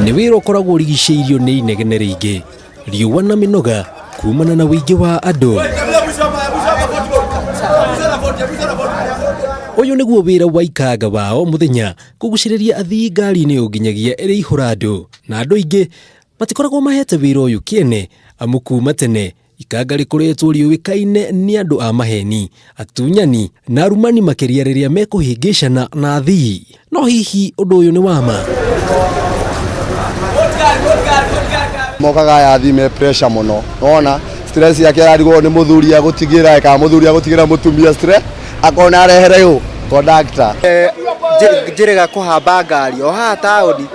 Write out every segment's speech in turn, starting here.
Nĩ wĩra ũkoragwo ũrigicĩirio nĩ inegene rĩingĩ, riũa na mĩnoga kumana na ũingĩ wa andũ. Ũyũ nĩguo wĩra wa ikanga wa o mũthenya kũgucĩrĩria athii ngari-inĩ o nginyagia ĩrĩihũra andũ, na andũ aingĩ matikoragwo mahete wĩra ũyũ kĩene amu kuma tene Ikanga rĩkoretwo rĩũĩkaine nĩ andũ a maheni, atunyani na arumani makĩria rĩrĩa mekũhĩngĩcana na athii. No hihi ũndũ ũyũ nĩ wa ma? Mokaga aya athii me pressure mũno, nĩwona stress yake ararigwo nĩ mũthuri agũtigĩra kana mũthuri agũtigĩra mũtumia stress akona arehere ũ conductor. Njĩrĩga kũhamba ngari o haha taũni,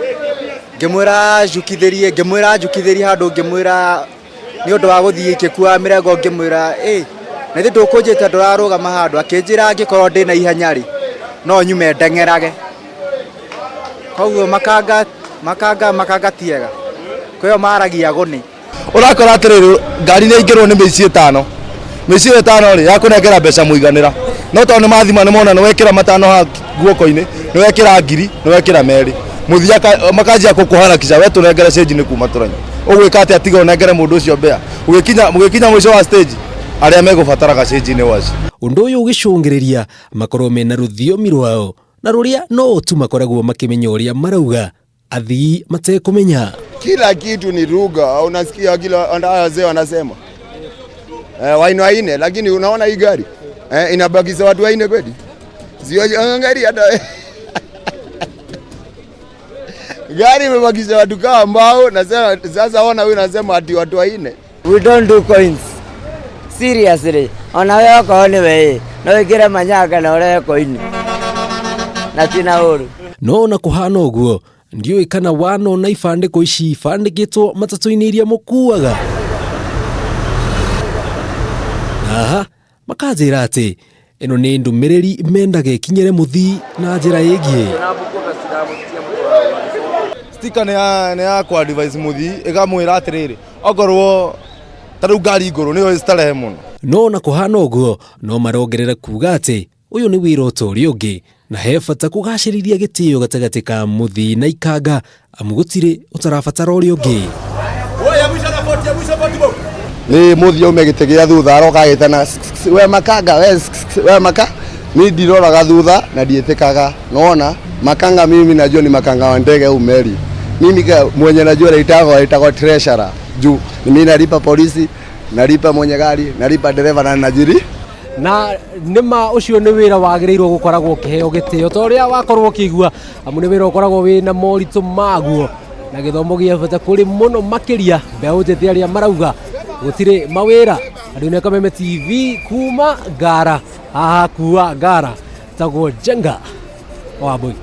ngĩmwĩra njukithĩrie, ngĩmwĩra njukithĩrie handũ ngĩmwĩra nĩ ũndũ wa gũthiĩ ngĩkuaga mĩrengo ngĩmwĩra ĩ na ithe ndũkũnjĩta ndũrarũgama handũ akĩnjĩra angĩkorwo ndĩna ihenya rĩ no nyume ndeng'erage koguo makanga makanga makanga ti ega kwĩyo maragia gũnĩ. Ũrakora atĩrĩrĩ ngari nĩ yaingĩrwo nĩ mĩici ĩtano, mĩici ĩyo ĩtano rĩ yakũnengera mbeca mũiganĩra, no tondũ nĩ mathima nĩ mona nĩ wekĩra matano haha guoko-inĩ, nĩ wekĩra ngiri, nĩ wekĩra merĩ, mũthia makanjia gũkũharakisha we tũnengere cĩnji nĩ kuma tũranyua. Ũgwĩka atĩa tiga ũnengere mũndũ ũcio mbea? Ũgĩkinya mũgĩkinya mũico wa stage arĩa megũbataraga cĩnji nĩ waci. Ũndũ ũyũ ũgĩcũngĩrĩria makorwo mena rũthiomi rwao na rũrĩa no tu makoragwo makĩmenya ũrĩa marauga athii matekũmenya. Kila kitu ni lugha, unasikia kila wazee wanasema waine waine, lakini unaona hii gari inabakisha watu waine kweli? Sio gari hata gari imebakisha watu kama ambao nasema sasa, ona huyu nasema ati watu waine. We don't do coins. Seriously. Ona we okorwo nĩ we no wĩkĩre manyanga na ũrehe koini. Na tina ũru. No ona kũhana ũguo ndiũĩ kana wanona ibandĩko ici ibandĩkĩtwo matatũ-inĩ iria mũkuaga. Haha makanjĩra atĩ ĩno nĩ ndũmĩrĩri mendaga ĩkinyĩre mũthii na njĩra ĩgiĩ. Sticker nĩ ya nĩ ya kũ advise mũthii ĩkamwĩra atĩrĩrĩ okorwo ta rĩu ngari ngũrũ nĩyo starehe mũno. No ona kũhana ũguo no marongerera kuga atĩ ũyũ nĩ wĩra o ta ũrĩa ũngĩ na he bata kũgacĩrithia gĩtĩo gatagatĩ ka mũthii na ikanga amu gũtirĩ ũtarabatara ũrĩa ũngĩ. Nĩ mũthii aume gĩtĩ gĩa thutha aroka agĩtana we makanga we we maka ni ndiroraga thutha na ndiĩtĩkaga nona makanga mimi najua ni makanga wa ndege au meli mimi mwenye najua naitagwo aitagwo treasurer juu mimi nalipa polisi nalipa mwenye gari nalipa dereva na najiri na nĩma ũcio nĩ wĩra wagĩrĩirwo gũkoragwo ũkĩheo gĩtĩo ta ũrĩa wakorwo ũkĩigua amu nĩ wĩra ũkoragwo wĩna moritũ maguo na gĩthomo gĩa bata kũrĩ mũno makĩria mbeũ njĩthĩ arĩa marauga gũtirĩ mawĩra. Andũ nĩ Kameme TV kuma Ngara haha kuwa Ngara tagwo Njenga wa Mbui.